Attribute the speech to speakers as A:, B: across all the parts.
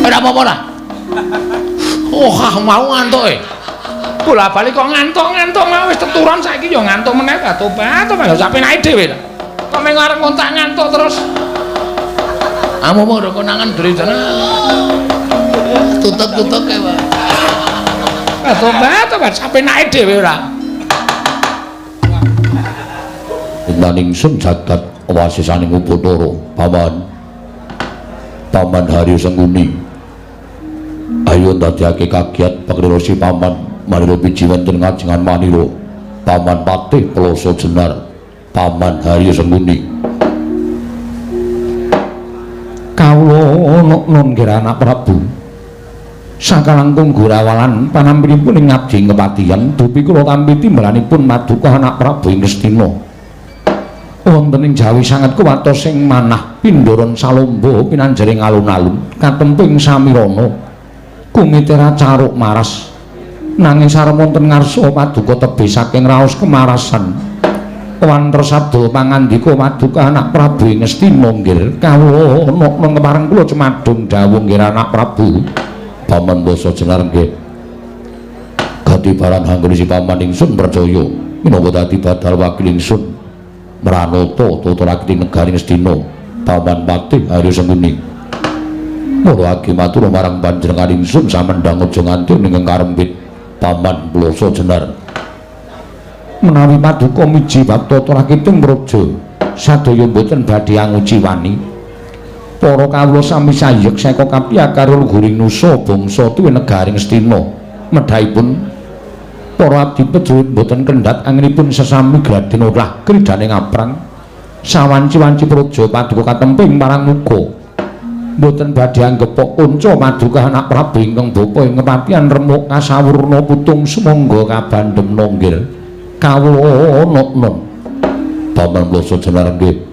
A: Ora apa-apa lah. Oh, mau ngantuke. Bola-bali kok ngantuk-ngantuk mau wis teturon saiki ya ngantuk meneh tobat tobat sak penake dhewe. Kok meng arep ngontak ngantuk terus.
B: Amu mau konangan Duryudana. Tutuk-tutuk kae, Pak.
A: Tobat tobat sak penake dhewe ora.
C: Intaning sun jagat wasisaning Upacara, Paman. Paman Haryo Sengkuni. Ayo ndadekake kagiat pakrira si Paman Manira biji wonten ngajengan Manira. Paman Patih Ploso Jenar, Paman Haryo Sengkuni.
A: Kawula nun nggih anak Prabu. Sakalangkung gurawalan panampinipun ing ngabdi kepatihan dupi kula tampi timbalanipun maduka anak Prabu ing Ngastina. Wonten ing Jawi sanget kuwatos sing manah pindharan salomba pinanjering alun-alun katempu ing samirana kumitera caruk maras. Nanging sarem wonten ngarsa paduka tebih saking raos kemarasan. Wantra sabda pangandika paduka anak Prabu ing Ngastina nggih kawula nokna kepareng kula cemadung dawuh nggih anak Prabu.
C: Paman Basa Jenar nggih. Katibaran anggone si Paman ingsun percaya minangka dadi badal wakil ingsun mranata tata rakti negari Ngastina. Paman Patih Haryo Sengkuni. Mula agi matur marang panjenengan ingsun samendhang aja nganti ning karembit Paman Ploso Jenar.
A: Menawi paduka miji bab tata rakiting praja sadaya mboten badhe anguciwani. Para kawula sami sayek seka kapya karo luhuring nusa bangsa tuwin negari Ngastina. Medhahipun para abdi prajurit mboten kendhat anggenipun sesami gladen ora kridane ngaprang. Sawanci-wanci praja paduka katemping marang muka. Mboten badhe anggepok unca paduka anak Prabu ingkang bapa ing kepatihan remuk kasawurna putung sumangga kabandhem nggih. Kawula noknon.
C: Paman Ploso Jenar nggih.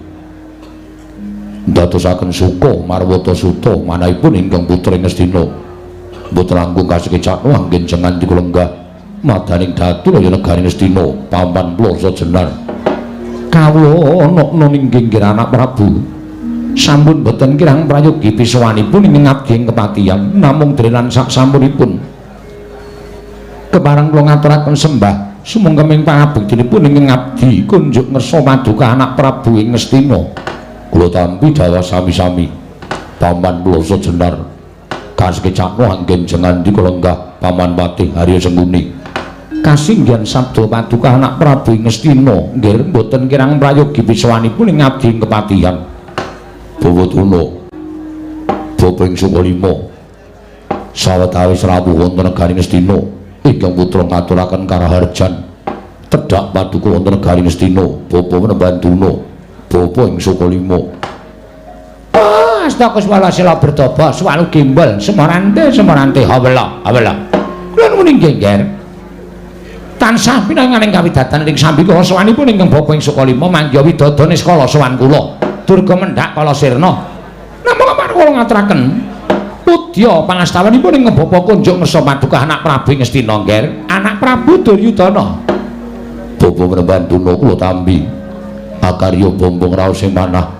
C: Ndadosaken suka marwata suta manahipun ingkang putra Ngastina. Mboten langkung kasekecakno anggen jengan dikulenggah madaning datu laya negari Ngastina. Paman Ploso Jenar.
A: Kawula noknon inggih nggih anak Prabu. Sampun boten kirang prayogi pisowanipun ing ngabdi ing kepatihan namung drenan sak sampunipun. Kepareng kula ngaturaken sembah sumangga ing pangabektinipun ing ngabdi kunjuk ngersa paduka anak Prabu ing Ngastina.
C: Kula tampi dawuh sami-sami. Paman Ploso Jenar kasekecakno anggen jengan dikulenggah Paman Patih Haryo Sengkuni.
A: Kasinggihan sabda paduka anak Prabu ing Ngastina nggih boten kirang prayogi pisowanipun ing ngabdi ing kepatihan.
C: Bawa Bapa ing Sukalima sawetawis rawuh wonten negari Ngastina ingkang putra ngaturaken karaharjan tedhak paduka wonten negari Ngastina bapa menemban Duna bapa ing Sukalima.
A: Astakuswala sila bertoba swalu gimbal semarante semarante hawela hawela. Kula nuwun inggih nggih. Tansah pinanganing kawidatan ing sambika sowanipun ingkang bapa ing Sukalima manggiha widada niskala sowan kula. Durga mendhak kala sirna. Namung kapan kula ngaturaken pudya pangastawanipun ing bapa kunjuk ngersa paduka anak Prabu ing Ngastina nggih. Anak Prabu Duryudana.
C: Bapa menemban Duna kula tampi akarya bombong raos sing manah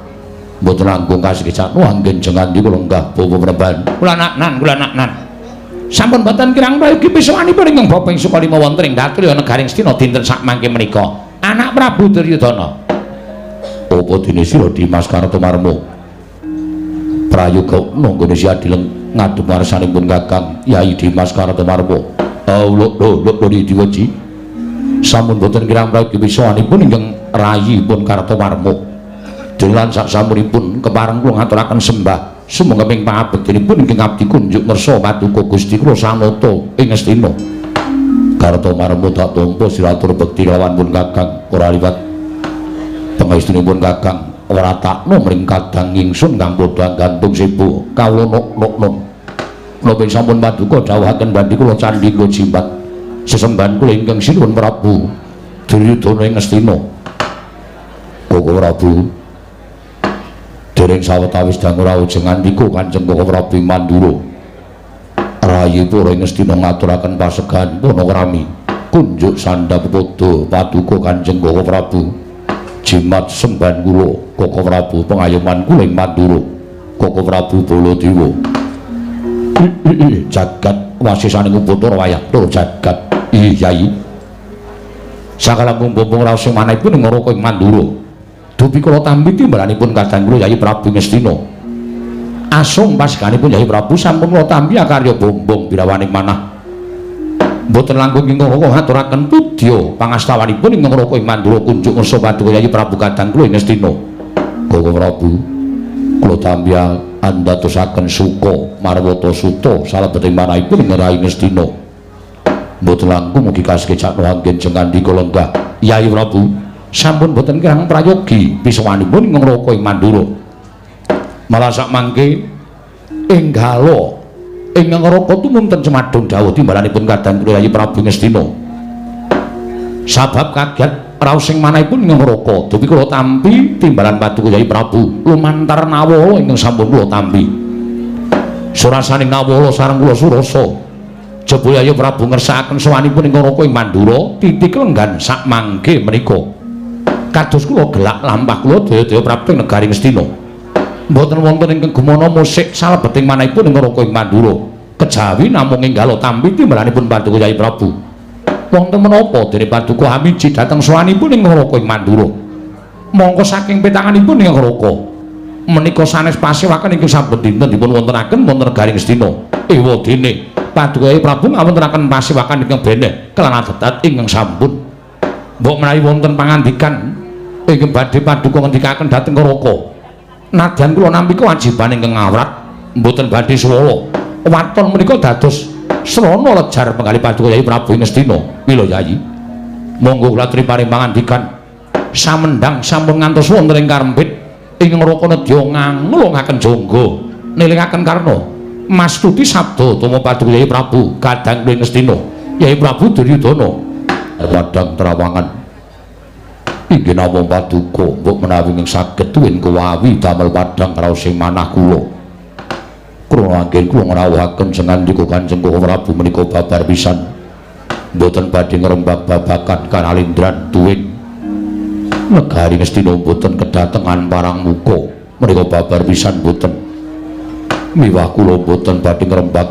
C: mboten langkung kasekecakno anggen jengan dikula lenggah bapa menemban.
A: Kula naknan kula naknan. Sampun boten kirang prayogi pisowanipun ingkang bapa ing Sukalima wonten ing Datrya negari Ngastina dinten sakmangke menika. Anak Prabu Duryudana.
C: Apa dene sira Dimas Kartomarma prayoga nanggone si adileng ngadhep ngarsanipun Kakang Yai Dimas Kartomarma. Allah lho lho diweji sampun boten kirang prayogi pisowanipun ingkang rayipun Kartomarma. Delan sak sampunipun kepareng kula ngaturaken sembah sumangga ing pangabektinipun ingkang abdi kunjuk ngersa paduka Gusti kula sanata ing Ngastina. Kartomarma tak tampa siratur bekti kelawan pun Kakang ora liwat pangestunipun Kakang ora takno mring kadang ingsun kang padha gantung sibuk kawula nok-nok. Napa sampun paduka dawuhaken bandhi kula candhi kula jimbat sesembahan kula ingkang sinuwun Prabu Duryudana ing Ngastina. Koko Prabu dereng sawetawis dangu rawuh jengandika Kanjeng Koko Prabu Mandura. Rayi para ing Ngastina ngaturaken pasegahan panakrami kunjuk sandhap padha paduka Kanjeng Koko Prabu. Jimat sembahan kula Koko Prabu pengayoman kula ing Mandura. Koko Prabu Baladewa. Jagat wasisaning Upacara wayah tur jagat. Yai. Sakalangkung bumbung raos sing manahipun ing Ngaraka ing Mandura. Dupi kula tampi timbalanipun kadang kula Yai Prabu Ngastina. Asung pasiganipun Yai Prabu sampun kula tampi akarya bumbung birawaning manah. Mboten langkung ing Ngaraka ngaturaken pudya pangastawanipun ing Ngaraka ing Mandura kunjuk ngersa paduka Yai Prabu kadang kula Ngastina. Koko Prabu, kula tampi andhatosaken suka marwata suta salebeting manahipun ing Rai Ngastina. Mboten langkung mugi kasekecakno anggen jengandika lenggah. Yai Prabu, sampun boten kirang prayogi pisawanipun ing Ngaraka ing Mandura. Malah sak mangke enggalo ing Ngaraka tumunten cemadhong dawuh timbalanipun kadang kula Yai Prabu Ngastina. Sabab kaget raos sing manahipun ing Ngaraka, dupi kula tampi timbalan paduka Yai Prabu lumantar nawala ingkang sampun kula tampi. Surasaning nawala sareng kula surasa. Jebul Yai Prabu ngersakaken sowanipun ing Ngaraka ing Mandura titik lenggan sak mangke menika. Kados kula gelak lampah kula daya-daya prapti negari Ngastina. Mboten wonten ingkang gumana musik salebeting manahipun ing Ngaraka ing Mandura. Kejawi namung enggalo tampi timbalanipun paduka Yai Prabu. Wonten menapa dene paduka hamiji dhateng sowanipun ing Ngaraka ing Mandura. Mongko saking petanganipun ing Ngaraka menika sanes pasewaken ingkang saben dinten dipun wontenaken wonten negari Ngastina. Ewa dene paduka Yai Prabu ngawontenaken pasewakan ingkang beneh kelan adat ingkang sampun. Mbok menawi wonten pangandikan ingkang badhe paduka ngendikaken dhateng Ngaraka. Nadyan kula nampi kewajiban ingkang ngawrat mboten badhe suwala. Waton menika dados srana lejar penggalih paduka Yai Prabu Ngastina. Mila Yai, monggo kula aturi paring pangandikan. Samendhang sampun ngantos wonten ing karembit ing Ngaraka nedya nganglungaken jangga nilingaken karna mastuti sabda tama paduka Yai Prabu kadang kula Ngastina. Yai Prabu Duryudana padang terawangan. Inggih namung paduka mbok menawi ing saged tuwin kewawi damel padhang raos sing manah kula. Krana anggen kula ngrawuhaken sengandika Kanjeng Koko Prabu menika babar pisan. Mboten badhe ngrembak babagan kanalindran tuwin negari Ngastina mboten kedatengan parang muka menika babar pisan mboten. Miwah kula mboten badhe ngrembak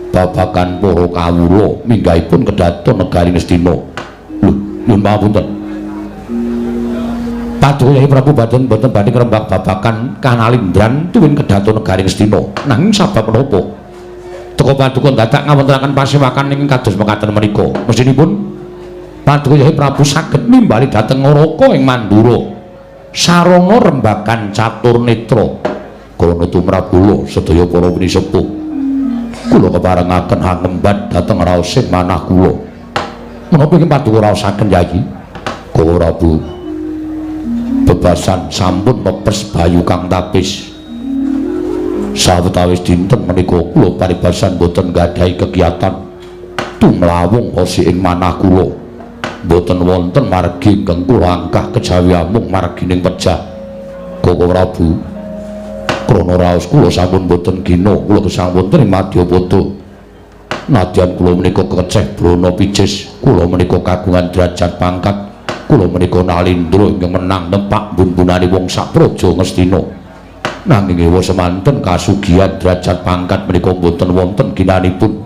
C: babagan para kawula minggahipun kedaton negari Ngastina. Lho, nyuwun pangapunten. Paduka Yai Prabu badan boten badhe ngrembak babagan kanalindran tuwin kedaton negari Ngastina. Nanging sabab menapa? Teka paduka dadak ngawontenaken pasewakan ingkang kados mekaten menika. Mestinipun paduka Yai Prabu saged nimbali dhateng Ngaraka ing Mandura. Sarana rembagan catur netra. Krana tumrap kula sedaya para pinisepuh. Kula keparengaken hangemban dhateng raosing manah kula. Menapa ingkang paduka raosaken Yai? Koko Prabu, bebasan sampun pepes bayu kang tapis. Sawetawis dinten menika kula paribasan boten nggadahi kegiatan tumlawung hosi ing manah kula. Boten wonten margi ingkang kula angkah kejawi amung margining pejah. Koko Prabu, krana raos kula sampun boten gina kula gesang wonten ing Madyapada. Nadyan kula menika keceh brana picis, kula menika kagungan derajat pangkat, kula menika nalindra ingkang menang nepak bun-bunane wong sak praja Ngastina. Nanging ewa semanten kasugihan derajat pangkat menika mboten wonten ginanipun.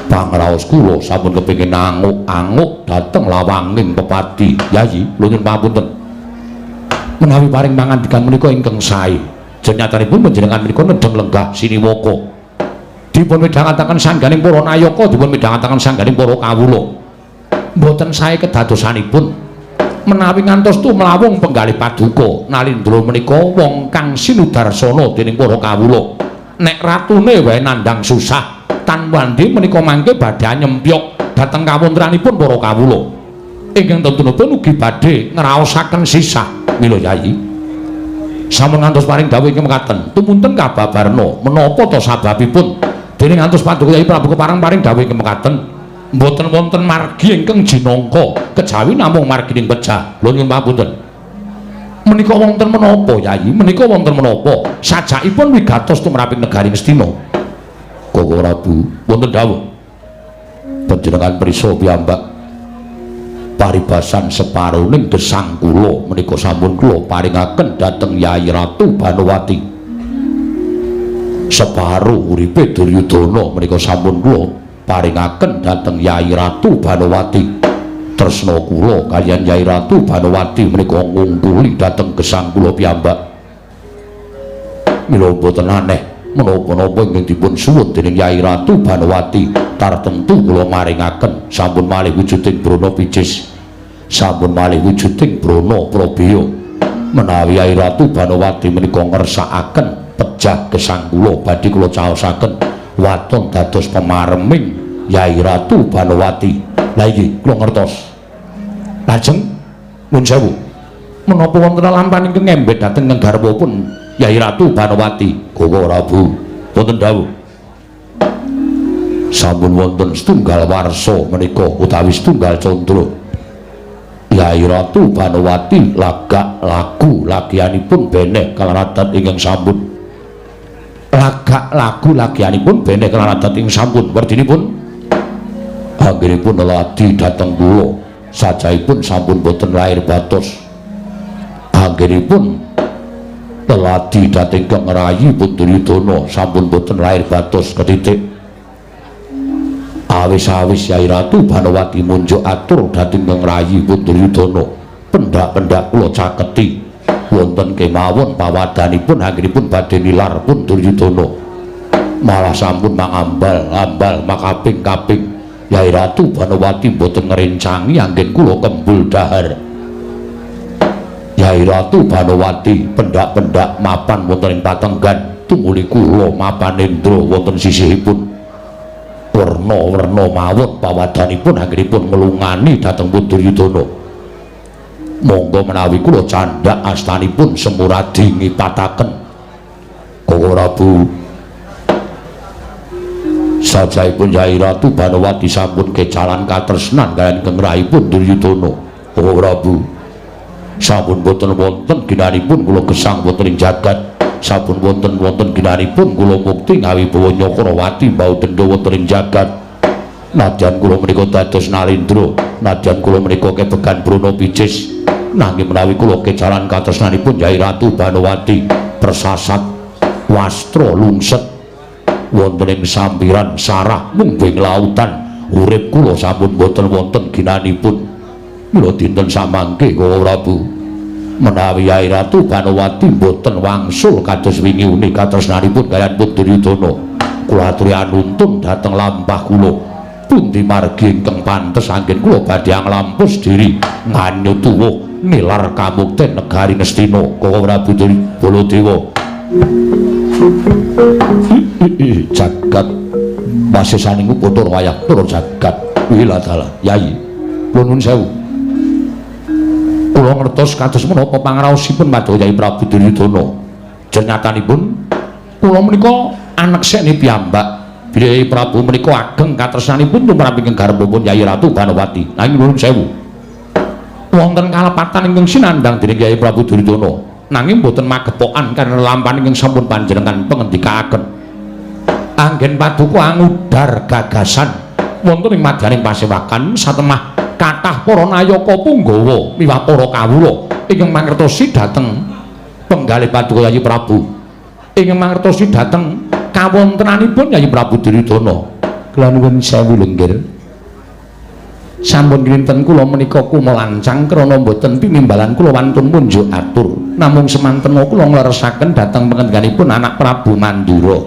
C: Pangraos kula sampun kepengin anguk-anguk dhateng lawanging pepadi. Yayi, nyuwun pangapunten. Menawi paring pangandikan menika ingkang sae. Jenyatanipun panjenengan menika nedheng lenggah siniwaka. Dipun midhangetaken sangganing para nayaka, dipun midhangetaken sangganing para kawula. Mboten sae kedadosanipun menawi ngantos tumlawung penggalih paduka nalindra menika wong kang sinudarsana dening para kawula. Nek ratune wae nandhang susah tan wandi menika mangke badhe nyempyok dhateng kawontenanipun para kawula. Ingkang tentunipun ugi badhe ngraosaken sisah. Mila Yai, sampun ngantos paring dawuh ingkang mekaten, tumunten kababarna menapa ta sababipun dening ngantos paduka Yai Prabu kepareng paring dawuh ingkang mekaten. Mboten wonten margi ingkang jinangka kejawi namung margining pejah. Lho nyuwun pangapunten. Menika wonten menapa Yai? Menika wonten menapa? Sajakipun wigatos tumraping negari Ngastina. Koko Prabu, wonten dawuh. Panjenengan prisa piyambak paribasan separuning gesang kula menika sampun kula paringaken dhateng Yai Ratu Banowati. Separo uripe Duryudana menika sampun kula paringaken dhateng Yai Ratu Banowati. Tresna kula kaliyan Yai Ratu Banowati menika ngungkuli dhateng gesang kula piyambak. Mila boten aneh menapa-napa ingkang dipun suwun dening Yai Ratu Banowati tartemtu kula maringaken. Sampun malih wujuding Brana Picis, sampun malih wujuding Brana Prabeya. Menawi Yai Ratu Banowati menika ngersakaken pejah gesang kula badhe kula caosaken waton dados pemareming Yai Ratu Banowati. Lha iki kula ngertos. Lajeng nuwun sewu, menapa wonten lampahan ingkang ngembet dhateng garwapun Yai Ratu Banowati? Koko Prabu, wonten dawuh. Sampun wonten setunggal warsa menika utawi setunggal candra. Yai Ratu Banowati lagak lagu lagianipun beneh kalaradan ingkang sampun. Lagak lagu lagianipun beneh kalaradan ingkang sampun. Werdinipun anggenipun leladi dhateng kula sajaipun sampun boten lair batos. Anggenipun leladi dhateng kang rayi Duryudana sampun boten lair batos ketitik. Awis-awis Yai Ratu Banowati munjuk atur dhateng kang rayi Duryudana, pendak-pendak kula caketi wonten kemawon pawadanipun anggenipun badhe nilar pun Duryudana. Malah sampun mangambal-ambal makaping-kaping Yai Ratu Banowati boten ngrencangi anggen kula kembul dahar. Yai Ratu Banowati pendak-pendak mapan wonten ing patenggan, tumuli kula mapan endra wonten sisihipun. Werna-werna mawon pawadanipun anggenipun nglungani dhateng Duryudana. Monggo menawi kula candhak astanipun Semuradi ngipataken. Koko Prabu, sajaipun Yai Ratu Banowati sampun kecalan katresnan kaliyan kengrahipun Duryudana. Koko Prabu, sampun boten wonten ginanipun kula gesang wonten ing jagat. Sampun wonten ginanipun kula mukti ngawibawa Nyakrawati mbau dendha wonten ing jagat. Nadyan kula menika dados Narendra, nadyan kula menika kebegan Brana Picis, nanging menawi kula kecalan katresnanipun Yai Ratu Banowati persasat wastra lungset wonten ing sampiran sarah mungging lautan, urip kula sampun boten wonten ginanipun. Mila dinten samangke Koko Prabu, menawi Yai Ratu Banowati boten wangsul kados wingi uni katresnanipun kaliyan pun Duryudana, kula aturi anuntun dhateng lampah kula. Pundi margi ingkang pantes anggen kula badhe nglampus diri nganyut tuwuh nilar kamukten negari Ngastina. Koko Prabu Baladewa, jagat wasesaning upacara wayah para jagat. Wiladala Yai, kula nuwun sewu, kula ngertos kados menapa pangraosipun Paduka Yai Prabu Duryudana. Jenyatanipun kula menika anekseni piyambak. Bilih Yai Prabu menika ageng katresnanipun tumrap ingkang garwanipun Yai Ratu Banowati. Nanging nuwun sewu, wonten kalepatan ingkang sinandhang dening Yai Prabu Duryudana, nanging boten magepokan karena lampahan ingkang sampun panjenengan pengendikaaken. Anggen paduka angudar gagasan wonten ing madyaning pasewakan satemah kathah para nayaka punggawa miwah para kawula ingkang mangertosi dhateng penggalih paduka Yayi Prabu, ingkang mangertosi dhateng kawontenanipun Yayi Prabu Duryudana. Kula nuwun sewu lenggir, sampun kinten kula menika kumelancang krana boten tinimbalan kula wantun munjuk atur, namung semantena kula ngleresaken dhateng pengendikanipun anak Prabu Mandura.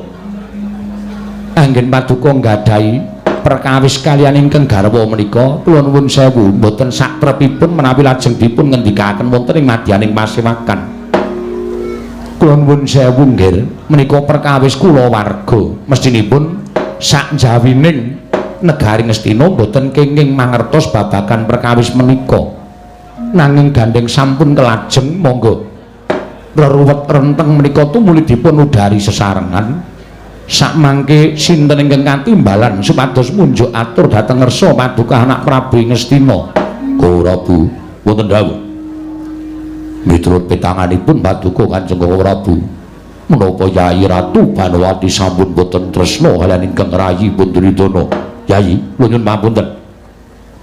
C: Anggen paduka nggadahi perkawis kaliyan ingkang garwa menika, kula nuwun sewu boten sakrepipun menawi lajeng dipun ngendikaken wonten ing madyaning pasewakan. Kula nuwun sewu nggih, menika perkawis kula warga mestinipun sakjawining negari Ngastina boten kenging mangertos babagan perkawis menika. Nanging gandheng sampun kelajeng, monggo reruwet renteng menika tumuli dipun udari sesarengan. Sakmangke sinten ingkang katimbalan supados munjuk atur dhateng ngersa paduka anak Prabu Ngastina. Koko Prabu, wonten dawuh. Miturut petanganipun paduka Kanjeng Koko Prabu, menapa Yai Ratu Banowati sampun boten tresna kaliyan ingkang rayi pun Duryudana? Yai, kula nyuwun pamunten.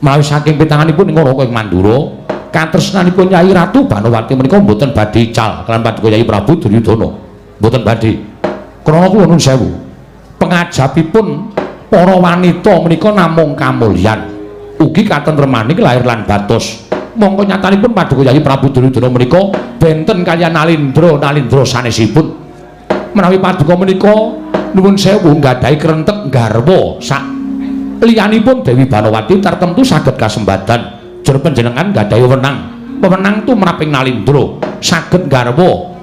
C: Menawi saking petanganipun ing Raka ing Mandura, katresnanipun Yai Ratu Banowati menika mboten badhe ical kaliyan paduka Yai Prabu Duryudana. Mboten badhe.
A: Krana kula nuwun sewu. Pengajapipun para wanita menika namung kamulyan. Ugi katentremaning lahir lan batos. Mongko nyatanipun Paduka Yayi Prabu Duryudana menika benten kaliyan Nalindra sanesipun. Menawi paduka menika nuwun sewu nggadahi krentek garwa sak liyanipun Dewi Banowati tartemtu saged kasembadan. Jur panjenengan nggadahi wewenang. Wewenang tumrap ing Nalindra saged garwa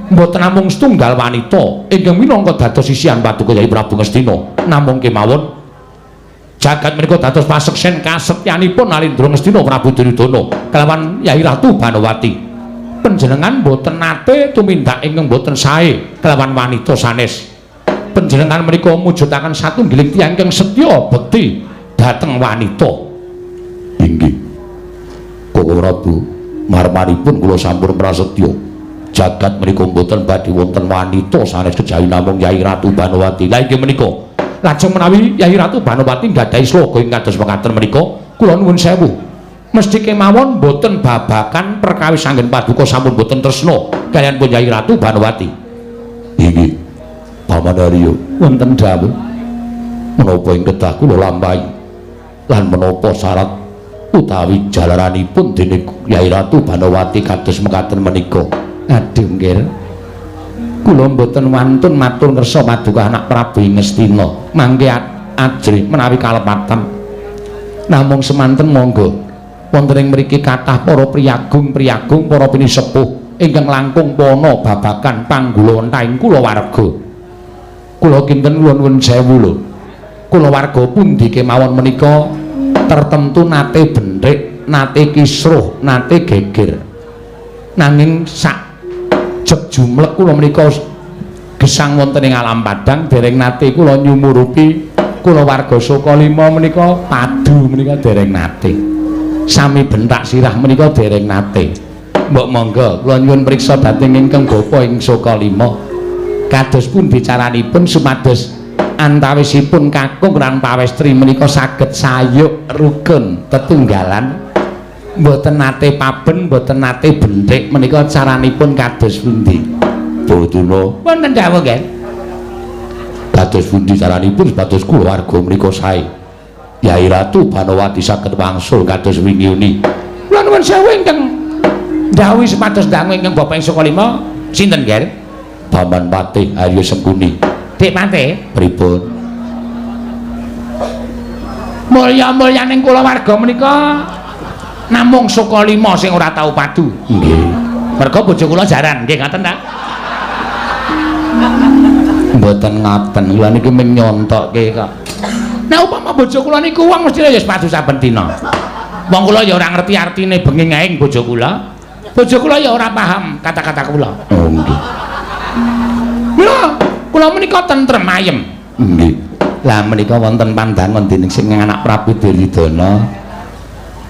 A: mboten namung setunggal wanita ingkang minangka dados sisihan Paduka Yayi Prabu Ngastina, namung kemawon jagat menika dados paseksen kasetyanipun Nalindra Ngastina Prabu Duryudana kelawan Yayi Ratu Banowati. Panjenengan mboten nate tumindak ingkang mboten sae kelawan wanita sanes. Panjenengan menika mujudaken satunggiling tiyang ingkang setya bekti dhateng wanita. Inggih. Koko Prabu, marmaripun kula sampun prasetya. Jagat menika mboten badhe wonten wanita sanes kejawi namung Yayi Ratu Banowati. Lah inggih menika. Lajeng menawi Yayi Ratu Banowati nggadahi sloga ing kados mekaten menika, kula nuwun sewu. Mesti kemawon mboten babakan perkawis anggen paduka sampun mboten tresna kaliyan pun Yayi Ratu Banowati. Inggih. Paman Arya, wonten dawuh menapa ing kedah kula lampahi lan menapa syarat utawi jalaranipun dene Yayi Ratu Banowati kados mekaten menika. Aduh nggih. Kula mboten wantun matur ngersa paduka anak Prabu Ngastina mangke ajrih menawi kalepatan. Namung semanten monggo wonten ing mriki kathah para priyagung-priyagung para pinisepuh ingkang langkung pana babagan panggulawentahing kulawarga. Kula kinten kula nuwun sewu lho. Kulawarga pundi kemawon menika tertentu nate benthik, nate kisruh, nate geger. Nanging sak jek jumlek kula menika gesang wonten ing alam padang dereng nate kula nyumurupi kulawarga Sukalima menika padu menika dereng nate. Sami bentak sirah menika dereng nate. Mbok monggo kula nyuwun priksa dhateng ingkang bapa ing Sukalima. Kados pundi caranipun supados antawisipun kakung lan pawestri menika saged sayuk rukun tetunggalan, mboten nate paben, mboten nate benthik menika caranipun kados pundi? Boduna wonten dawuh nggih. Kados pundi caranipun supados kulawarga menika sae? Yayi Ratu Banowati saged wangsul kados wingi uni. Kula nuwun sewu ingkang ndhawuhi supados dangu ingkang bapa ing Sukalima sinten nggih? Paman Patih Arya Sengkuni. Dik Patih, pripun? Mulya-mulyaning kulawarga menika namung Sukalima sing ora tau padu. Nggih. Merga bojo kula jaran, nggih ngaten ta? Mboten ngaten, kula niki mung nyontokke kok. Nek upama bojo kula niku wong mesti ya padu saben dina. Wong kula ya ora ngerti artine bengi ngaing bojo kula. Bojo kula ya ora paham kata-kata kula. Oh nggih. Mila kula menika tentrem ayem. Nggih. Lah menika wonten pandangan dening sing anak Prabu Duryudana.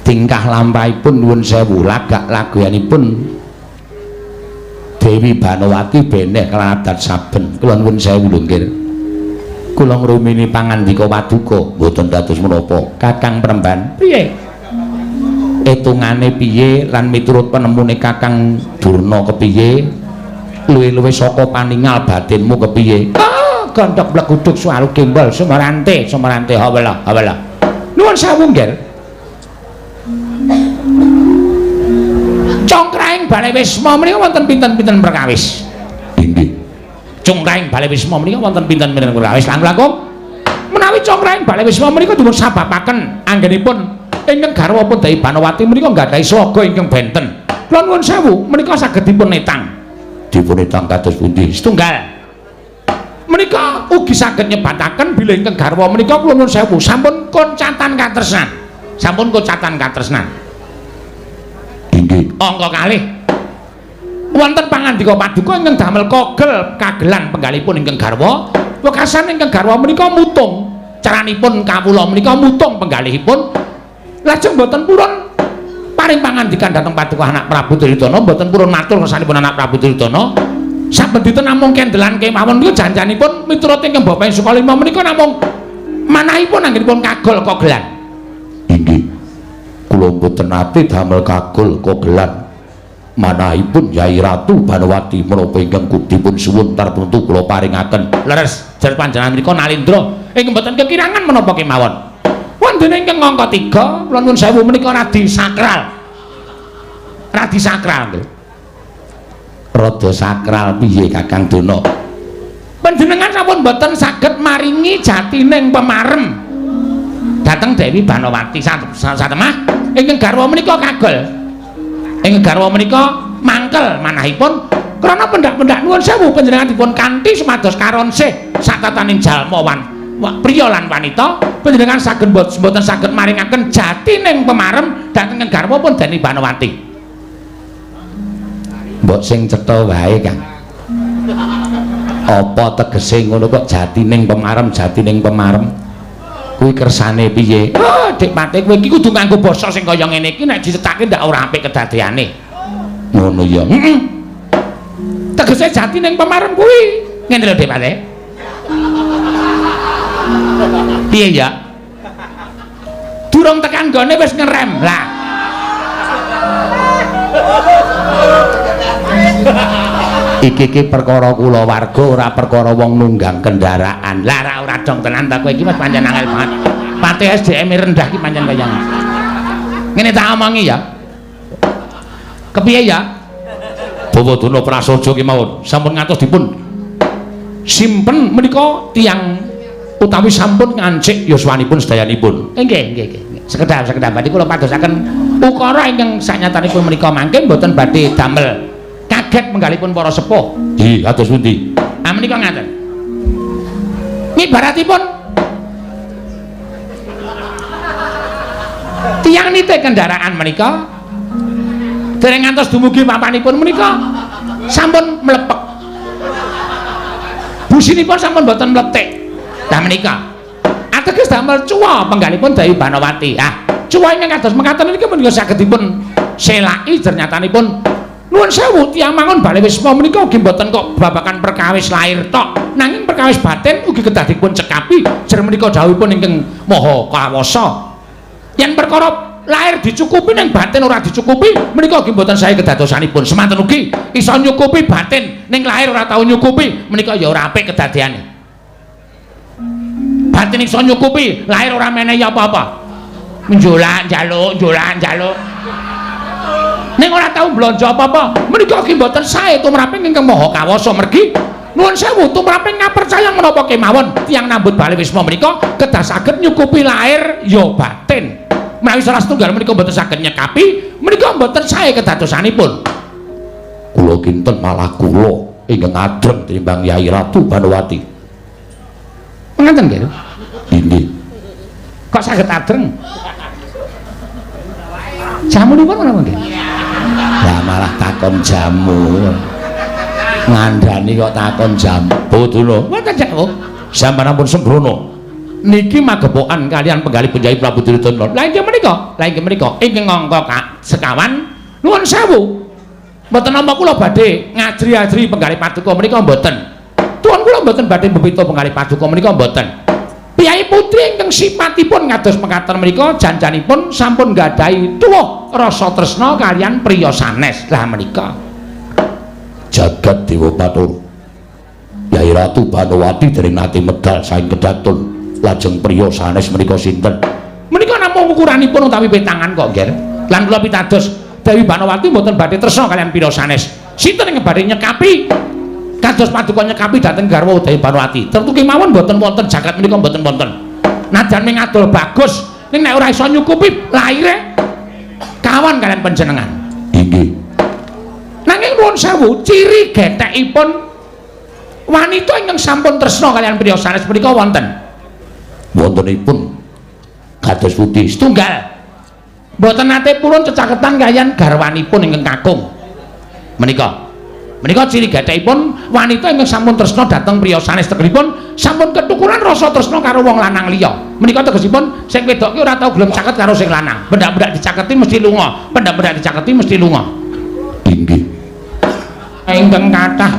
A: Tingkah lampahipun nuwun sewu, lagak laguyanipun Dewi Banowati beneh kelawan adat saben. Kula nuwun sewu lho nggih. Kula ngrumini pangandika paduka mboten dados menapa. Kakang Premban, piye? Etungane piye lan miturut penemune Kakang Durna kepiye? Luwih-luwih saka paningal batinmu kepiye? Ah, gondok bleguduk suwaru gembol sumarante, sumarante hawala, hawala. Nuwun sewu nggih. Congkraing Balai Wisma menika wonten pinten-pinten perkawis. Inggih. Congkraing Balai Wisma menika wonten pinten-pinten perkawis. Langkung-langkung menawi congkraing Balai Wisma menika dipun sababaken anggenipun ingkang garwa pun Dewi Banowati menika nggadahi sloga ingkang benten. Kula nuwun sewu menika saged dipun etang. Dipun etang kados pundi? Setunggal. Menika ugi saged nyebataken bilih ingkang garwa menika kula nuwun sewu sampun koncatan katresnan. Sampun kocatan katresnan. Inggih. Angka kalih wonten pangandika paduka ingkang damel kogel kagelan penggalipun ingkang garwa. Wekasan ingkang garwa menika mutung. Caranipun kawula menika mutung penggalihipun. Lajeng mboten purun paring pangandikan dhateng paduka anak Prabu Duryudana, mboten purun matur ngersanipun anak Prabu Duryudana. Saben dinten namung kendelan kemawon niku janjanipun miturut ingkang bapa ing Sukalima menika namung manahipun anggenipun kagol kogelan. Inggih. Kula mboten nate damel kagol kogelan. Manahipun Yai Ratu Banowati menapa ingkang dipun suwun tartemtu kula paringaken.
C: Leres, jar panjenengan menika Nalindra ingkang boten kekirangan menapa kemawon. Wonten ingkang angka 3, kula nuwun sewu menika radi sakral. Radi sakral nggih.
A: Rada sakral piye Kakang Dana?
C: Panjenengan sampun boten saged maringi jatining pemarem dhateng Dewi Banowati. Satemah ingkang garwa menika kagol. Ingkang garwa menika mangkel manahipun krana pendak-pendak nuwun sewu panjenengan dipun kanthi supados karonsih satataning jalma wan priya lan wanita, panjenengan saged boten saged maringaken jatining pemarem dhateng garwa pun Dewi Banowati.
A: Mbok sing cetha wae, Kang. Apa tegese ngono kok jatining pemarem, jatining pemarem? Kuwi kersane piye?
C: Oh, Dik Pate, kowe iki kudu nganggo basa sing kaya ngene iki, nek dicethake ndak ora apik kedadeane.
A: Ngono ya.
C: Heeh. Tegese jatining pemarem kuwi. Ngene lho, Dik Pate. Piye ya? Durung tekan gone wis ngerem. Lah.
A: Iki iki perkara kulawarga ora perkara wong nunggang kendaraan.
C: Lah ora dong tenan ta kowe iki wis pancen angel banget. Pate SDM rendah iki pancen kaya ngene. Tak omongi ya. Kepiye ya?
A: Bawadana prasaja kemawon sampun ngantos dipun simpen menika tiyang utawi sampun ngancik yuswanipun sedayanipun.
C: Nggih, nggih, nggih. Sekedap sekedap badhe kula padosaken ukara ingkang sanyatanipun menika mangke mboten badhe damel kaget menggalipun para sepuh.
A: Nggih, kados pundi?
C: Ah menika ngaten. Ngibaratipun tiyang nitih kendaraan menika dereng ngantos dumugi papanipun menika sampun mlepek. Businipun sampun mboten mletik. Lah menika ateges damel cuwa penggalipun Dewi Banowati. Ah, cuwa ingkang kados mekaten niki menika saged dipun selaki jernyatanipun nuwun sewu tiyang mangun bale wisma menika ugi mboten kok babakan perkawis lahir tok, nanging perkawis batin ugi kedah dipun cekapi. Jer menika dawuhipun ingkang Maha Kawasa. Yen perkara lahir dicukupi ning batin ora dicukupi menika ugi mboten sae kedadosanipun. Semanten ugi iso nyukupi batin ning lahir ora tau nyukupi menika ya ora apik kedadeane. Batin iso nyukupi, lahir ora menehi apa-apa. Njolak njaluk, njolak njaluk. Ning ora tau blonjo apa-apa. Menika ugi mboten sae tumraping ingkang Maha Kawasa mergi nuwun sewu tumraping ngapercaya menapa kemawon tiyang nambut bale wisma menika kedah saged nyukupi lahir ya batin. Menawi salah setunggal menika mboten saged nyekapi, menika mboten sae kedadosanipun.
A: Kula kinten malah kula ingkang adreng tinimbang Yai Ratu Banowati.
C: Ngaten nggih?
A: Inggih.
C: Kok saged adreng? Jamunipun menapa nggih?
A: Lah malah takon jamu. Ngandani kok takon jamu. Bawadana.
C: Wonten jamu.
A: Sampeyan ampun sembrono. Niki magepokan kalian penggalih Yai Prabu Duryudana.
C: Lah inggih menika, lah inggih menika ingkang angka sekawan nuwun sewu. Mboten nampa kula badhe ngajri-ajri penggalih paduka menika mboten. Tuan kula mboten badhe mbebita penggalih paduka menika mboten. Piyai putri ingkang sipatipun ngados mekaten menika janjanipun sampun nggadahi tuwuh rasa tresna kalian priya sanes. Lah menika
A: jagat Dewa Bathara Yai Ratu Banowati dereng nate medal saking kedaton lajeng priya sanes menika sinten?
C: Menika namung ukuranipun utawi petangan kok, Nger. Lan kula pitados Dewi Banowati mboten badhe tresna kalian priya sanes. Sinten ingkang badhe nyekapi kados paduka nyekapi dhateng garwa Dewi Banowati? Tentu kemawon mboten wonten jagat menika mboten wonten. Najan ming adol bagus, ning nek ora iso nyukupi laire kawan kalian panjenengan.
A: Inggih.
C: Nanging nuwun sewu, ciri gethekipun wanita ingkang sampun tresna kalian priya sanes menika wonten.
A: Wontenipun kados pundi?
C: Setunggal. Mboten nate purun cecaketan kalian garwanipun ingkang kakung. Menika. Menika ciri gethekipun wanita ingkang sampun tresna dhateng priya sanes tegesipun sampun ketukuran rasa tresna karo wong lanang liya. Menika tegesipun sing wedok ki ora tau gelem caket karo sing lanang. Bendak-bendak dicaketi mesti lunga, bendak-bendak dicaketi mesti lunga.
A: Inggih.
C: Ingkang kathah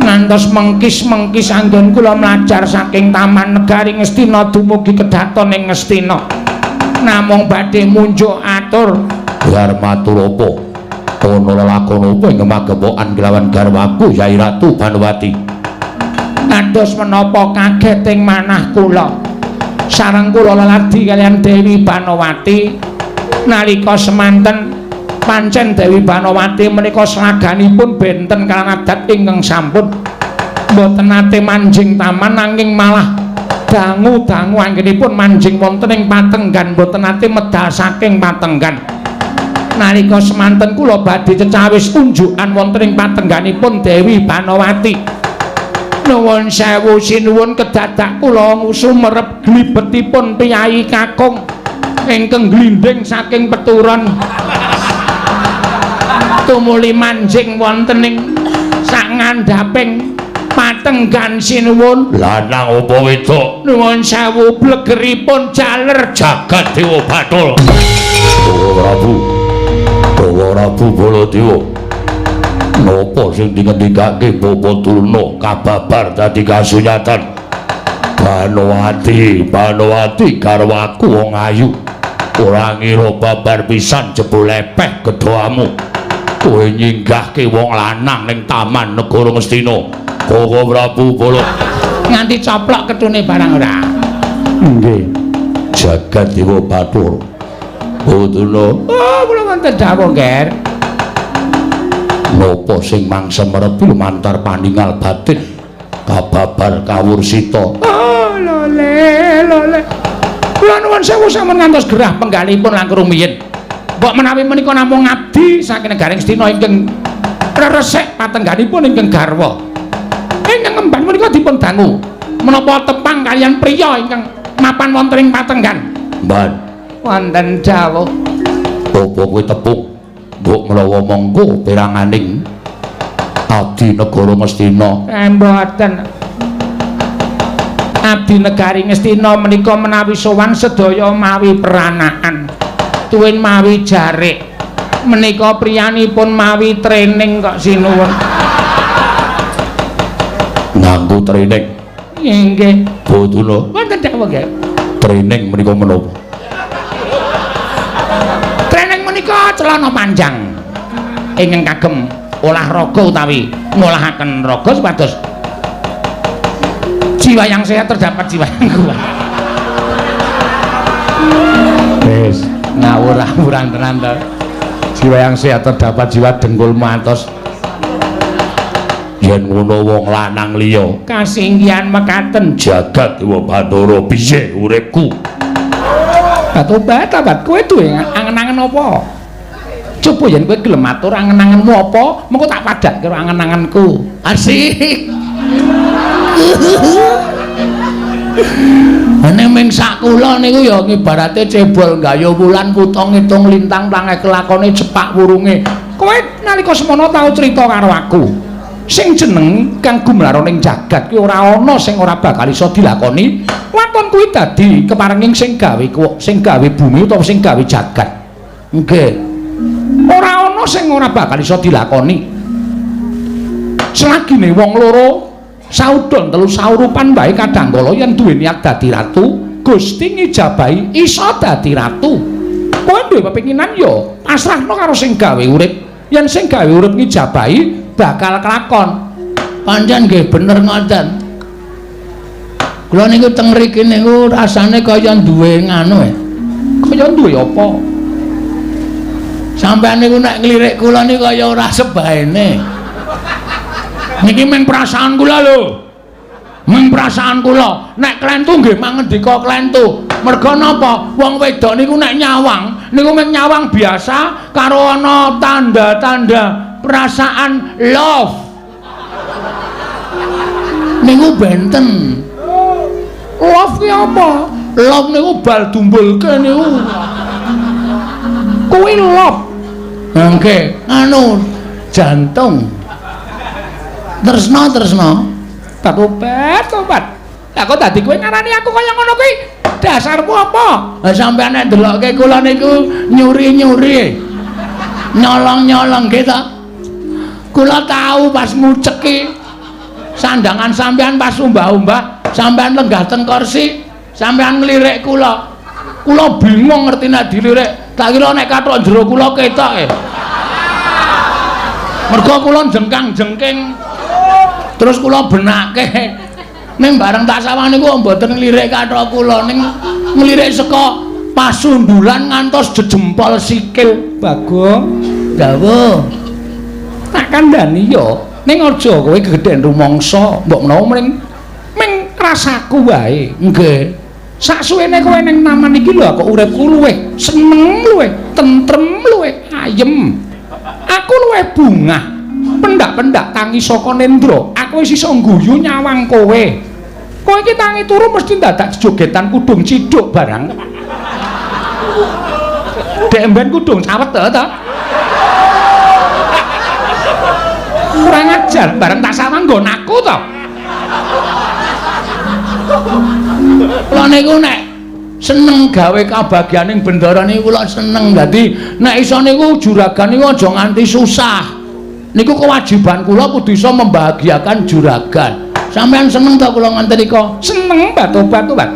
C: ngantos mengkis-mengkis anggen kula mlajar saking Taman Negari Ngastina dumugi kedaton ing Ngastina. Namung badhe munjuk atur.
A: Dharmatur apa?
C: Ana lelakon apa ing magepokan kelawan garwaku Yai Ratu Banowati?
A: Kados menapa kaget ing manah kula. Sareng kula leladi kaliyan Dewi Banowati nalika semanten pancen Dewi Banowati menika slaganipun benten kaliyan adat ingkang sampun mboten nate manjing taman nanging malah dangu-dangu anggenipun manjing wonten ing patenggan mboten nate medal saking patenggan. Nalika semanten kula badhe cecawis unjukan wonten ing patengganipun Dewi Banowati. Nuwun sewu sinuwun kedadak kula sumerep glibetipun priyayi kakung ingkang glindhing saking peturon tumuli manjing wonten ing sak ngandhaping patenggan sinuwun.
C: Lanang apa wedok?
A: Nuwun sewu blegeripun jaler
C: jagat dewa Bathara. Bawa Prabu, Bawa Prabu Baladewa, napa sing dingendikake Bapa Durna kababar dadi kasunyatan? Banowati, Banowati garwaku wong ayu, ora ngira babar pisan jebul lepeh gedhamu. Kowe nyinggahke wong lanang ning taman negara Ngastina. Bawa Prabu Bala
A: nganti coplok ketune barang ora.
C: Nggih. Jagat Dewa Bathara. Bawa.
A: Oh, kula wonten dawuh, Nger.
C: Napa sing mangsa merepi lumantar paningal batin kababar kawursita?
A: Oh, lole, lole. Kula nuwun sewu sampun ngantos gerah penggalipun langkung rumiyin. Mbok menawi menika namung ngabdi saking negaring Ngastina ingkang reresik patengganipun ingkang garwa. Ingkang ngemban menika dipun dangu menapa tepang kaliyan priya ingkang mapan wonten ing patenggan.
C: Mban
A: wonten dawuh.
C: Apa kowe tepuk? Mbok menawa monggo peranganing abdi negara Ngastina.
A: Mboten. Abdi negari Ngastina menika menawi sowan sedaya mawi peranaan. Tuwin mawi jarik. Menika priyanipun mawi training kok sinuwun.
C: Nganggo training.
A: Nggih.
C: Boduna.
A: Wonten dawuh nggih.
C: Training menika menapa?
A: Training menika celana panjang ingkang kagem olahraga utawi ngolahaken raga supados jiwa yang sehat terdapat jiwa yang kuat. Wis ngawur-awuran tenan to. Jiwa yang sehat terdapat jiwa dengkul matos.
C: Yen ngono wong lanang liya
A: kasinggihan mekaten
C: jagat Dewa Bathara piye uripku?
A: Batobat tabat kowe duwe angen-angen apa? Coba yen kowe gelem matur angen-angenmu apa, mengko tak padhak karo angen-angenku.
B: Asik. Ene ming sak kula niku ya ngibarate cebol gayuh wulan kutha ngitung lintang plange kelakone cepak wurunge.
A: Kowe nalika semono tau crita karo aku. Sing jeneng kang gumlaron ing jagat kuwi ora ana sing ora bakal iso dilakoni. Waton kuwi dadi keparenging sing gawe sing gawe bumi utawa sing gawe jagat.
B: Nggih.
A: Ora ana sing ora bakal iso dilakoni. Selagine wong loro saudon telu saurupan bae kadangkala yen duwe niat dadi ratu, Gusti ngijabahi iso dadi ratu. Kowe duwe pepinginan ya pasrahno karo sing gawe urip. Yen sing gawe urip ngijabahi bakal kelakon.
B: Pancen nggih bener ngoten. Kula niku teng mriki niku rasane kaya duwe nganu e.
A: Kaya duwe apa?
B: Sampeyan niku nek nglirik kula niku kaya ora sebaene. Niki mung perasaan kula lho. Mung perasaan kula. Nek klentu nggih mangendika klentu. Merga napa? Wong wedok niku nek nyawang niku mung nyawang biasa karo ana tanda-tanda perasaan love. Niku benten.
A: Love ki apa?
B: Love niku bal dumbulke niku.
A: Kuwi love.
B: Nggih, anu jantung. Tresna tresna.
A: Tobat tobat. Lah kok dadi kowe ngarani aku kaya ngono kuwi? Dasarmu apa?
B: Lah sampeyan nek ndelokke kula niku nyuri-nyuri. Nyolong-nyolong nggih ta? Kula tahu pas nguceki sandangan sampeyan pas umbah-umbah, sampeyan lenggah teng kursi, sampeyan nglirik kula. Kula bingung ngerti nek dilirik, tak kira nek kathok jero kula ketok e. Mergo kula jengkang-jengking terus kula benake. Ning bareng tak sawang niku mboten nglirik kathok kula, ning nglirik saka pasundulan ngantos jejempol sikil.
A: Bagong,
B: dawuh.
A: Tak kandhani ya, ning aja kowe gegeden rumangsa, mbok menawa mring ming rasaku wae.
B: Nggih.
A: Saksuwene kowe ning taman iki lho kok uripku luwih seneng, luwih tentrem, luwih ayem. Aku luwih bungah. Pendak-pendak tangi saka nendra, aku wis iso ngguyu nyawang kowe. Kowe iki tangi turu mesti dadak jejogetan kudung ciduk barang. Dek mben kudung cawet to. Kurang ajar, bareng tak sawang nggon aku to.
B: Kula niku nek seneng gawe kabagyaning bendara niku kula seneng. Dadi nek iso niku juragan niku aja nganti susah. Niku kewajiban kula kudu iso membahagiakan juragan. Sampeyan seneng ta kula nganti nika?
A: Seneng batu-batu, Pak.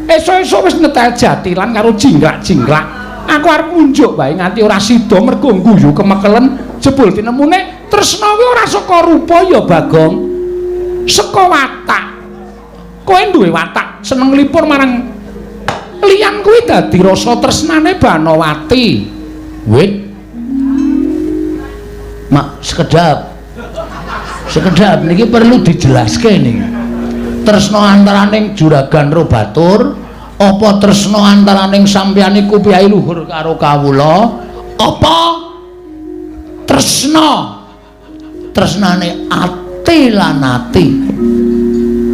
A: Esuk-esuk wis nyetel jatilan karo jingklak-jingklak. Aku arep ngunjuk wae nganti ora sida mergo ngguyu kemekelen jebul tinemune tresna kuwi ora saka rupa ya Bagong. Saka watak. Kowe duwe watak seneng nglipur marang liyan kuwi dadi rasa tresnane Banowati.
B: Wit. Mak sekedap. Sekedap niki perlu dijelaske niki. Tresna antaraning juragan ro batur, apa tresna antaraning sampeyan iku piyai luhur karo kawula, apa tresna tresnane ati lan ati.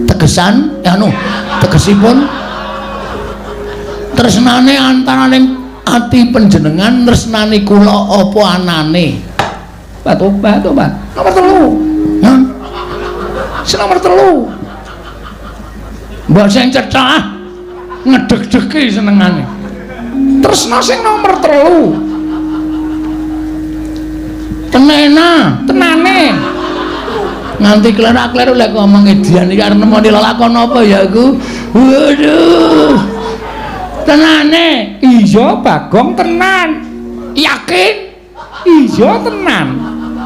B: Tegesan anu tegesipun tresnane antaraning ati panjenengan tresnane kula apa anane?
A: Batu-batu, Pak. Nomor 3.
B: Hah?
A: Sing nomor 3.
B: Mbok sing cethah ngedeg-degi senengane.
A: Tresna sing nomor 3.
B: Tenena,
A: tenane.
B: Nganti klerak-kleru lek ngomong edian iki arep nemoni lelakon apa ya aku. Waduh. Tenane.
A: Iya, Bagong tenan.
B: Yakin?
A: Iya tenan.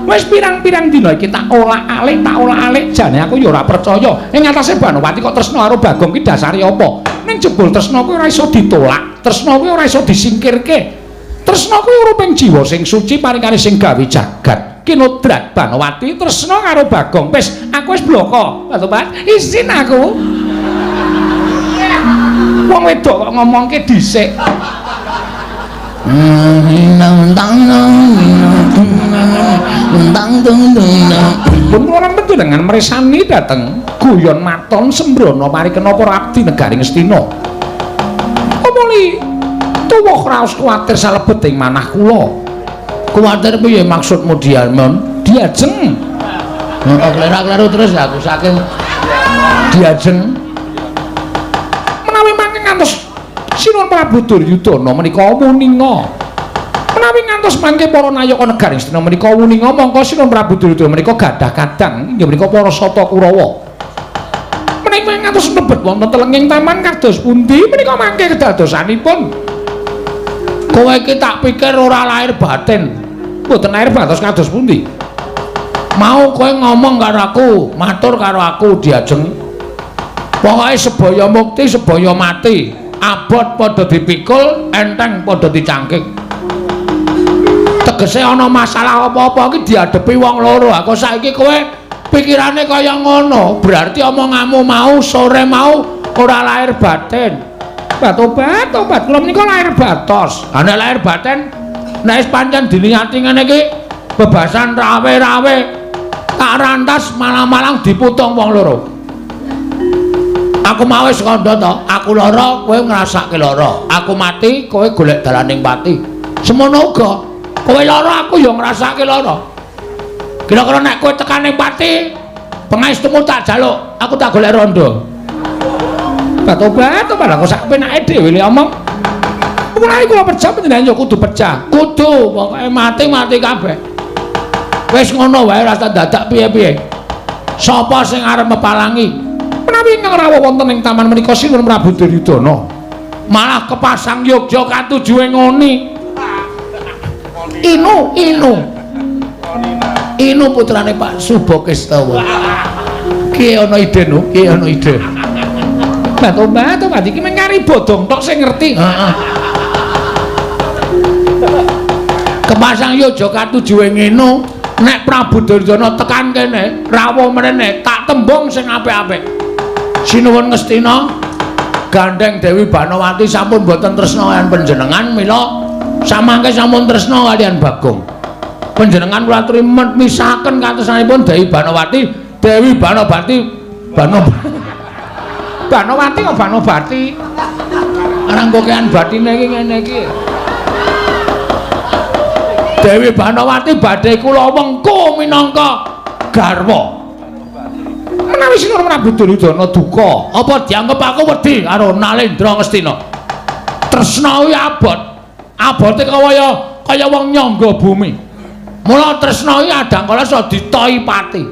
A: Wis pirang-pirang dina iki tak olak-alik jane aku ya ora percaya. Ing atase Banowati kok tresna karo Bagong ki dasare apa? Ning jebul tresna kuwi ora iso ditolak, tresna kuwi ora iso disingkirke. Tresna kuwi uruping jiwa sing suci paringane sing gawe jagat. Kinodrat Banowati tresna karo Bagong. Wis aku wis bloko. Pak, izin aku. Wong wedok kok ngomongke dhisik. Pun kula panjenengan mresani dhateng guyon maton sembrono parikena para abdi negari Ngastina. Pemuli tuwuh raos kuwatir salebeting manah kula.
B: Kuwatir piye maksudmu Diamon?
A: Diajeng.
B: Heeh, klerak-kleru terus aku saking diajeng.
A: Menawi mangke ngantos Sinuwun Prabu Duryudana menika wuninga. Menawi ngantos mangke para nayaka negari Ngastina menika wuninga mongko Sinuwun Prabu Duryudana menika gadah kadang inggih menika para Sata Kurawa. Menawi ngantos mlebet wonten telenging taman kados pundi menika mangke kedadosanipun?
B: Kowe iki tak pikir ora lahir batin.
A: Mboten lahir batos kados pundi?
B: Mau kowe ngomong karo aku, matur karo aku diajeng. Pokoke sebaya mukti, sebaya mati. Abot padha dipikul, enteng padha dicangking. Tegese ana masalah apa-apa iki diadepi wong loro. Aku saiki kowe pikirane kaya ngono, berarti omonganmu mau sore mau ora lahir batin.
A: Obat, obat, kula menika lahir batos.
B: Ha nek lahir batin, nek wis pancen diniati ngene iki bebasan rawe-rawe tak rantas malang-malang diputung wong loro. Aku mau wis kandha to, aku lara kowe ngrasake lara, aku mati kowe golek dalaning pati. Semono uga kowe lara aku ya ngrasake lara. Kira-kira nek kowe tekaning pati, pengaestumu tak jaluk, aku tak golek rondo.
A: Obat, obat, aku sak penake dhewe le omong. Menawi kula pecah panjenengan ya kudu pecah.
B: Kudu, pokoke mati-mati kabeh. Wis ngono wae rasa dadak piye-piye. Sapa sing arep mepalangi?
A: Menawi ingkang rawuh wonten ing taman menika Sinuwun Prabu Duryudana.
B: Malah kepasang yogya katujuhe ngoni. Inu, inu. Inu putrane Pak Subokestawa. Ki ana ide nu, ki ana ide.
A: Batobat iki mung kari bodong tok sing ngerti.
B: Heeh. Kepasang yojo katujuwe ngene, nek Prabu Duryudana tekan kene, rawuh mrene tak tembung sing apik-apik. Sinuwun Ngastina, gandeng Dewi Banowati sampun boten tresna kaliyan panjenengan, mila samangke sampun tresna kaliyan Bagong. Panjenengan kula aturi misahaken katresnanipun Dewi Banowati, Dewi Banobati,
A: Banowati kok Banobati?
B: Arang kokean batine iki ngene iki. Dewi Banowati badhe kula wengku minangka garwa.
A: Menawi Sinuwun Prabu Duryudana duka,
B: apa dianggep aku wedi karo Nalendra Ngastina? Tresna kuwi abot. Abote kaya wong nyangga bumi. Mula tresna kuwi adangkala iso ditoi pati.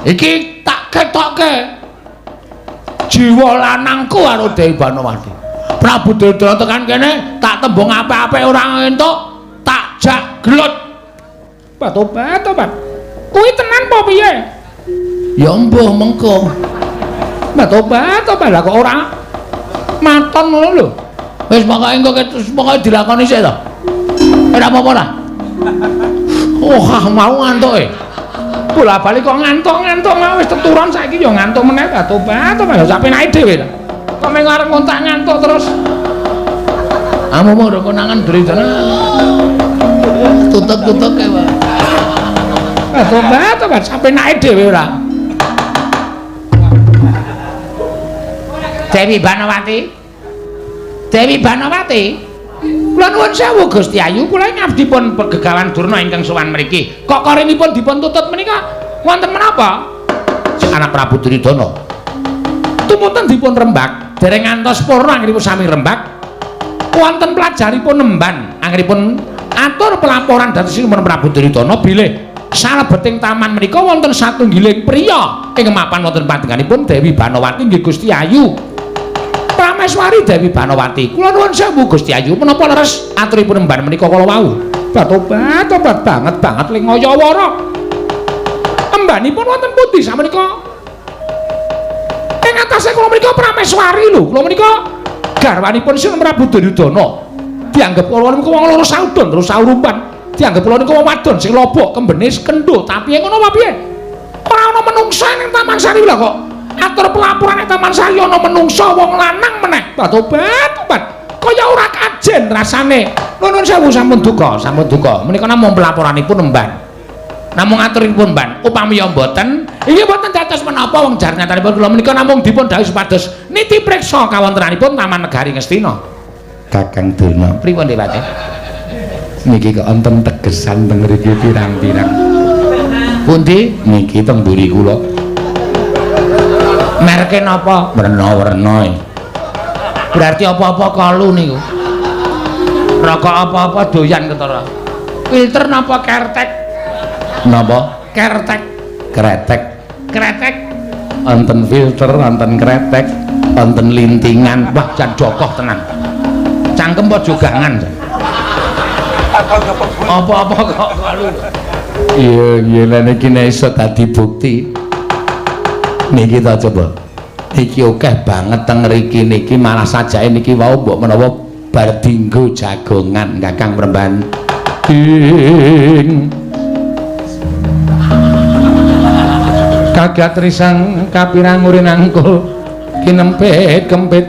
B: Iki tak ketokke jiwa lanangku karo Dewi Banowati. Prabu Duryudana tekan kene tak tembung apik-apik ora entuk, tak jak gelut.
A: Batobat. Kuwi tenan apa piye?
B: Ya mbuh mengko.
A: Batobat lah kok ora maton ngono lho.
B: Wis pokoke engko terus pokoke dilakoni sik to. Ora apa-apa lah. Oh, mau ngantuke.
A: Bola-bali kok ngantuk-ngantuk mau wis teturon saiki ya ngantuk meneh. Batobat ya sak penake dhewe ta. Kok mung arep ngontak ngantuk terus.
B: Amu mau konangan Duryudana. Tutup-tutup kae, Pak.
A: Batobat sak penake dhewe ora.
B: Dewi Banowati. Dewi Banowati. Kula nuwun sewu Gusti Ayu, kula ngabdi pun Begawan Durna ingkang sowan mriki.
A: Kok korinipun dipun tutut menika wonten menapa?
B: Sing anak Prabu Duryudana.
A: Tumunten dipun rembak, dereng ngantos purna anggenipun sami rembak. Wonten pelajaripun nemban anggenipun atur pelaporan dhateng Sinuwun Prabu Duryudana bilih salebeting taman menika wonten satunggiling priya ing mapan wonten panjenenganipun Dewi Banowati nggih Gusti Ayu. Prameswari Dewi Banowati, kula nuwun sewu Gusti Ayu, menapa leres aturipun emban menika kala wau? Batobat banget banget ling ngayawara. Embanipun wonten pundi samenika? Ing atase kula menika Prameswari lho, kula menika garwanipun Sinuwun Prabu Duryudana. Dianggep kula niku wong loro saudon terus saurupan. Dianggep kula niku wong wadon sing lobok kembene kendho, tapi ngono apa piye? Ora ana menungsa ning Taman Sari lho kok. Atur pelaporan ning Taman Sari ana menungsa wong lanang meneh. Batobat. Kaya ora kajen rasane. Nuwun sewu sampun duka,
B: sampun duka. Menika namung pelaporanipun emban. Namung aturipun emban. Upami ya mboten, inggih mboten dados menapa wong jar nyatanipun kula menika namung dipun dhawuhi supados niti priksa kawontenanipun Taman Negari Ngastina.
C: Kakang Durna,
B: pripun Dewate?
C: Niki kok wonten tegesan teng mriki pirang-pirang.
B: Pundi?
C: Niki teng mburi kula.
B: Merke napa? Werna-werna. Berarti apa-apa kalu niku. Rokok apa-apa doyan ketara. Filter napa kertek?
C: Napa?
B: Kertek.
C: Kretek.
B: Kretek.
C: Wonten filter, wonten kretek, wonten lintingan.
B: Wah, jan jokoh tenan. Cangkem apa jogangan? Apa-apa kok kalu.
C: Iya, iya lha niki nek iso dadi bukti. Niki ta coba.
B: Iki akeh banget teng mriki niki malah sajake niki wau mbok menawa bar dinggo jagongan Kakang Premban.
A: Ing kagat risang kapirang urinangkul kinempit kempit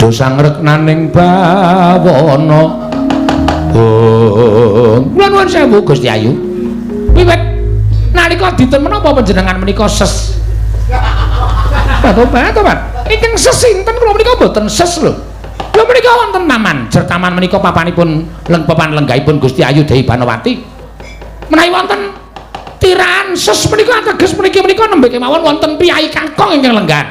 A: dosa ngreknaning bawana. Oh,
B: kula nuwun sewu Gusti Ayu. Wiwit nalika dinten menapa panjenengan menika ses?
A: Batobat. Ingkang ses sinten kula menika mboten ses lho.
B: Kula menika wonten taman, jer taman menika papanipun papan lenggahipun Gusti Ayu Dewi Banowati.
A: Menawi wonten tirahan ses menika ateges mriki menika nembe kemawon wonten priyayi kakung ingkang lenggan.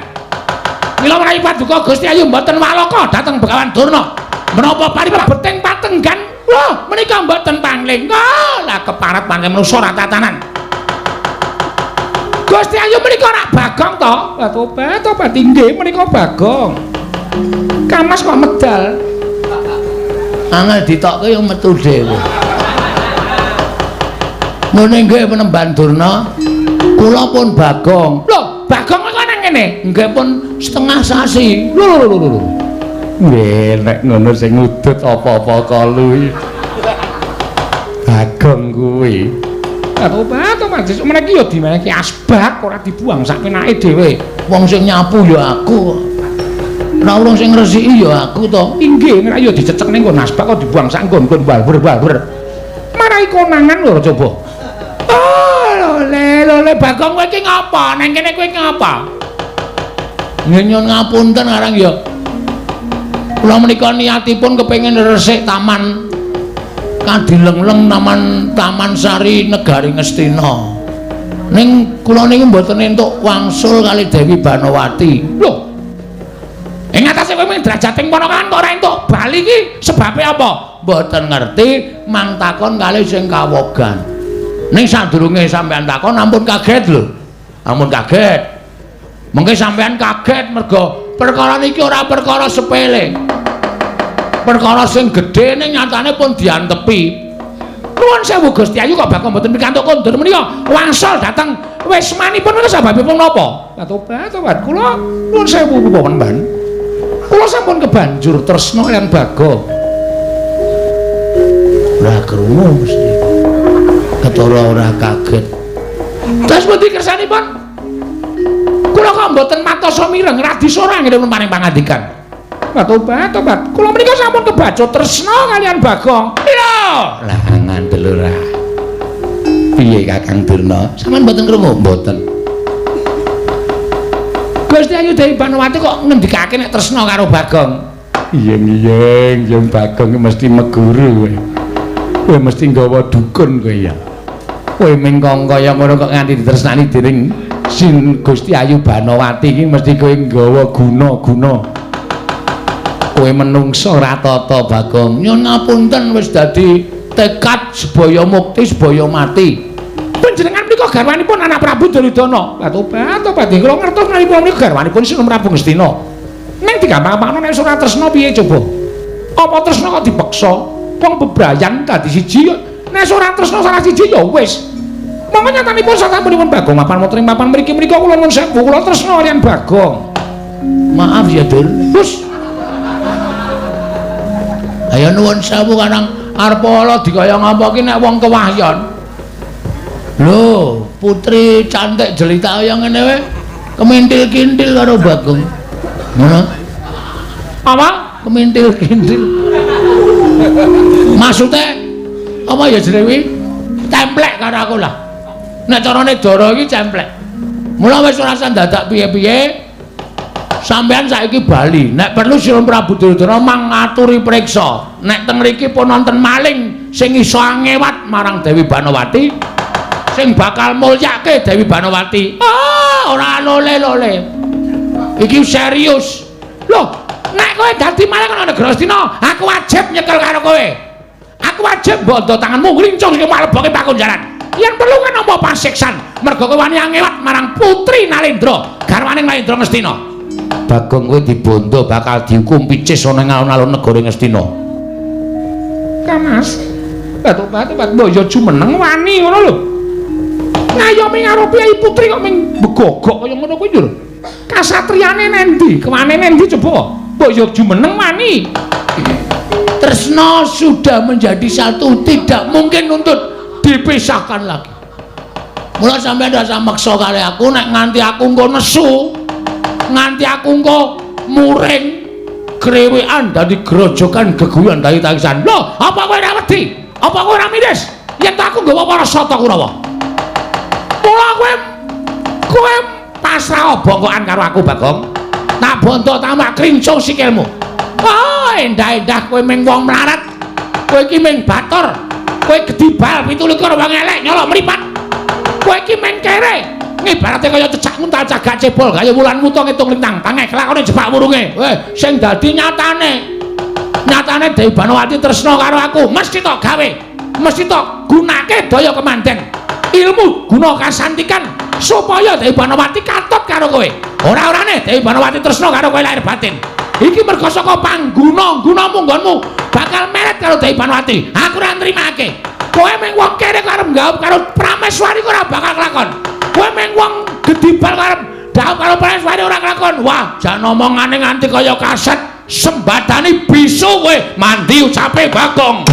B: Mila menawi paduka Gusti Ayu mboten waloka dhateng Begawan Durna. Menapa paripebeting patenggan? Lho, menika mboten panglengga. Lah keparat pancen manusa ora tatanan.
A: Gusti Ayu menika rak Bagong to? Lah tobat inggih menika Bagong. Kamas kok medal.
B: Angel ditokke yo metu dhewe. Ngene nggih Penemban Durna. Kula pun Bagong. Lho, Bagong kok nang kene? Nggih pun setengah sasi. Lho lho lho lho.
A: Nggih, nek ngono sing ngudut apa-apa kalu. Bagong kuwi.
B: Tobat, tobat, sesuk meniki ya dimeneki asbak ora dibuang sak penake dhewe. Wong sing nyapu ya aku. Ora urung sing ngresiki ya aku to. Inggih, nek ya dicecek ning nggon asbak kok dibuang sak nggon-nggon balber-balber. Marai konangan lho coba. Oh, lole, lole Bagong kowe iki ngapa? Nang kene kowe ngapa? Nggih nyuwun ngapunten arang ya. Kula menika niatipun kepengin resik taman Kadilengleng taman Taman Sari Negari Ngastina. Ning kula niku mboten entuk wangsul kali Dewi Banowati. Lho. Ing atase kowe mung derajating ponakan kok ora entuk bali iki sebabe apa? Mboten ngerti, mang takon kali sing kawogan. Ning sadurunge sampean takon ampun kaget lho. Ampun kaget. Mengke sampean kaget mergo perkara niki ora perkara sepele. Perkara sing gedhe ning nyatane pun diantepi. Nuwun sewu Gusti Ayu kok bakal mboten pikantuk kondur menika wangsul dhateng wismanipun menika sebabipun napa?
A: Tobat, tobat kula nuwun sewu Penemban. Kula sampun kebanjur tresna kaliyan Bagong.
B: Ora krungu mesti. Ketara ora kaget. Terus pundi kersanipun? Kula kok mboten matosa mireng radi sorang ngene paring pangandikan.
A: Tobat, tobat. Kula menika sampun kebacut tresna kaliyan Bagong.
B: Lho, lah ngandel ora. Piye Kakang Durna? Sampeyan mboten krungu? Mboten. Gusti Ayu Dewi Banowati kok ngendikake nek tresna karo Bagong?
A: Iyeng-iyeng, yen Bagong mesti meguru kowe. Kowe mesti nggawa dukun kowe ya.
B: Kowe mingkong kaya ngono kok nganti ditresnani dening Sin Gusti Ayu Banowati iki mesti kowe nggawa guna-guna. Kowe menungso ora tata Bagong. Nyuwun ngapunten wis dadi tekad sebaya mukti sebaya mati.
A: Panjenengan menika garwanipun anak Prabu Duryudana. Tobat, tobat kula ngertos menawi kula menika garwanipun Sinun Prabu Ngastina. Ning digampang-gampangno nek ora tresna piye coba? Apa tresna kok dipeksa? Wong bebrayan dadi siji nek ora tresna salah siji ya wis. Monggo nyatanipun sasampunipun Bagong mapan wonten ing papan mriki menika kula nuwun sewu kula tresna kaliyan Bagong.
B: Maaf ya Dur.
A: Wis.
B: Ayo nuwun sewu karang arep ala dikaya ngapa ki nek wong kewahyon. Lho, putri cantik jelita kaya ngene wae kemintil-kintil karo Bagong. Ngono.
A: Apa?
B: Kemintil-kintil. Maksude apa ya jenenge kuwi? Templek karo aku lah. Nek carane dara iki cemplek. Mula wis ora usah dadak piye-piye. Sampeyan saiki bali. Nek perlu Sinun Prabu Duryudana mangaturi priksa. Nek teng mriki pun wonten maling sing iso angewat marang Dewi Banowati, sing bakal mulyake Dewi Banowati. Ah, ora lole-lole. Iki serius.
A: Loh, nek kowe dadi maling ana negara Astina, aku wajib nyekel karo kowe. Aku wajib bondo tanganmu ngrincung sing maleboke pakunjaran. Yen perlu kan nampa pasiksan, mergo kowe wani angewat marang Putri Nalendra, garwane Nalendra Ngastina.
B: Bagong kowe dibondo bakal dihukum picis ana ing alun-alun negara Ngastina.
A: Kamas. Batuk-batuk mbok ya jumeneng wani ngono lho. Ngayomi karo priyayi putri kok ming begogok kaya ngono kuwi lho. Kasatriyane nendi? Kewane nendi coba? Mbok ya jumeneng wani.
B: Tresna sudah menjadi satu, tidak mungkin untuk dipisahkan lagi. Mula sampeyan rasa meksa kali aku nek nganti aku engko nesu, nganti aku engko muring krewekan dadi grojokan geguyon dadi tangisan.
A: Lho, apa kowe ora wedi? Apa kowe ora miris? Yen aku nggawa para sata Kurawa. Mula kowe pasrah bongkokan karo aku, Bagong. Tak bonto tamak krincung sikilmu. Oh, endah-endah kowe ming wong melarat. Kowe iki ming bator. Kowe gedibal 27 wong elek nyolok mripat. Kowe iki ming kere. Ngibarate kaya cecak nguntal cagak cebol kaya wulan wuta ngitung lintang. Pangeh kelakone jepak wurunge.
B: Weh, sing dadi nyatane. Nyatane Dewi Banowati tresna karo aku,
A: mesti tok gawe. Mesti tok gunake daya kemanten. Ilmu guna kasantikan supaya Dewi Banowati katut karo kowe. Ora-orane Dewi Banowati tresna karo kowe lahir batin. Iki mergo saka pangguna-gunamu nggonmu bakal meret karo Dewi Banowati. Aku ora nrimake.
B: Kowe mung wong kere arep gawup karo Prameswari ora bakal kelakon. Kowe mung wong gedibal arep dhaup karo Prameswari ora kelakon. Wah, jan omongane nganti kaya kaset sembadani bisu kowe. Mandi ucape Bagong.